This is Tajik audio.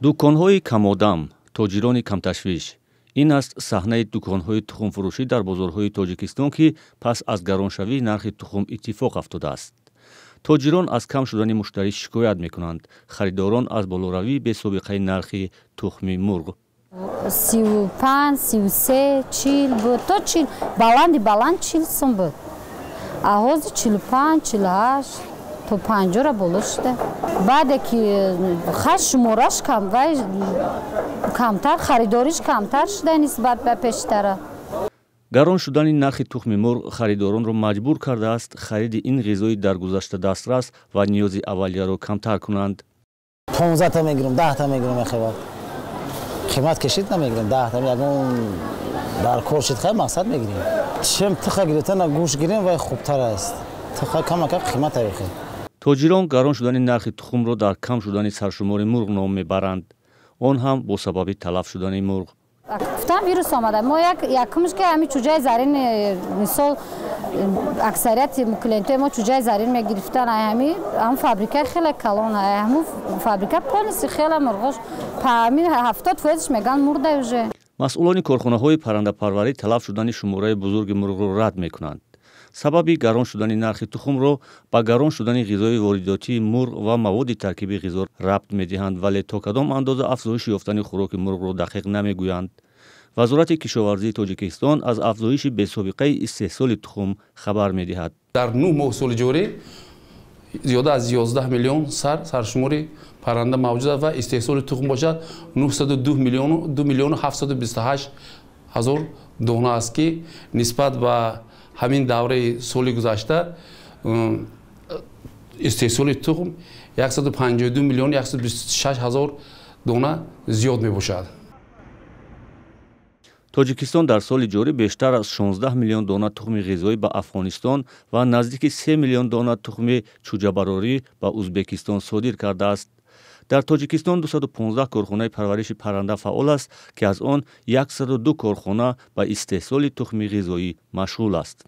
Дуконҳои камодам, тоҷирони камташвиш. Ин аст саҳнаи дуконҳои тухмфурӯшӣ дар бозорҳои Тоҷикистон, ки пас аз гароншавии нархи тухм иттифоқ афтодааст. Тоҷирон аз кам шудани муштарӣ шикоят мекунанд, харидорон аз болоравии бесобиқаи нархи тухми мурғ. 35, 33, 40 буд, то 40, баланди баланд 40 сум буд, а ҳозир 45, 48, то 50-ра боло шуда. Баъде ки хай шумораш кам, вай камтар, харидориш камтар шуда нисбат ба пештара. Гарон шудани нархи тухми мурғ харидоронро маҷбур кардааст хариди ин ғизои дар гузашта дастрас ва ниёзи аввалияро камтар кунанд. 15-та мегирам, 10-та мегирам, мехебад қимат кашид, намегирем 10-та. Ягон дар кор шид, хай мақсад мегирем. Чем тиха гирифтана гӯшт гирем, вай хубтар аст. Тиха камака қимат авихе. Тоҷирон гарон шудани нархи тухмро дар кам шудани саршумори мурғ ном мебаранд, он ҳам бо сабаби талаф шудани мурғ. Гуфтам, вирус омада. Мо якумш ки ҳами чӯҷаи зарин, мисол, аксарияти клиентои мо чӯҷаи зарин мегирифтан. Ҳами ҳам фабрикаи хеле калон, ҳаму фабрика полностью хеле мурғош, ҳами 70%-ш меган мурда уже. Масъулони корхонаҳои паррандапарварӣ талаф шудани шумораи бузурги мурғро рад мекунанд. Сабаби гарон шудани нархи тухмро ба гарон шудани ғизои воридотии мурғ ва маводи таркиби ғизо рабт медиҳанд, вале то кадом андоза афзоиш ёфтани хӯроки мурғро дақиқ намегӯянд. Вазорати кишоварзии Тоҷикистон аз афзоиши бесобиқаи истеҳсоли тухм хабар медиҳад. Дар 9 моҳ соли ҷорӣ зиёда аз 11 миллион сар саршумори парранда мавҷуд аст ва истеҳсоли тухм бошад 902 миллиону 2 миллиону 728 ҳазор дона аст, ки нисбат ба ҳамин давраи соли гузашта истеҳсоли тухм 152 миллион 126 ҳазор дона зиёд мебошад. Тоҷикистон дар соли ҷорӣ бештар аз 16 миллион дона тухми ғизоӣ ба Афғонистон ва наздики 3 миллион дона тухми чӯҷабарорӣ ба Узбекистон содир кардааст. Дар Тоҷикистон 215 корхонаи парвариши парранда фаъол аст, ки аз он 102 корхона ба истеҳсоли тухми ғизоӣ машғул аст.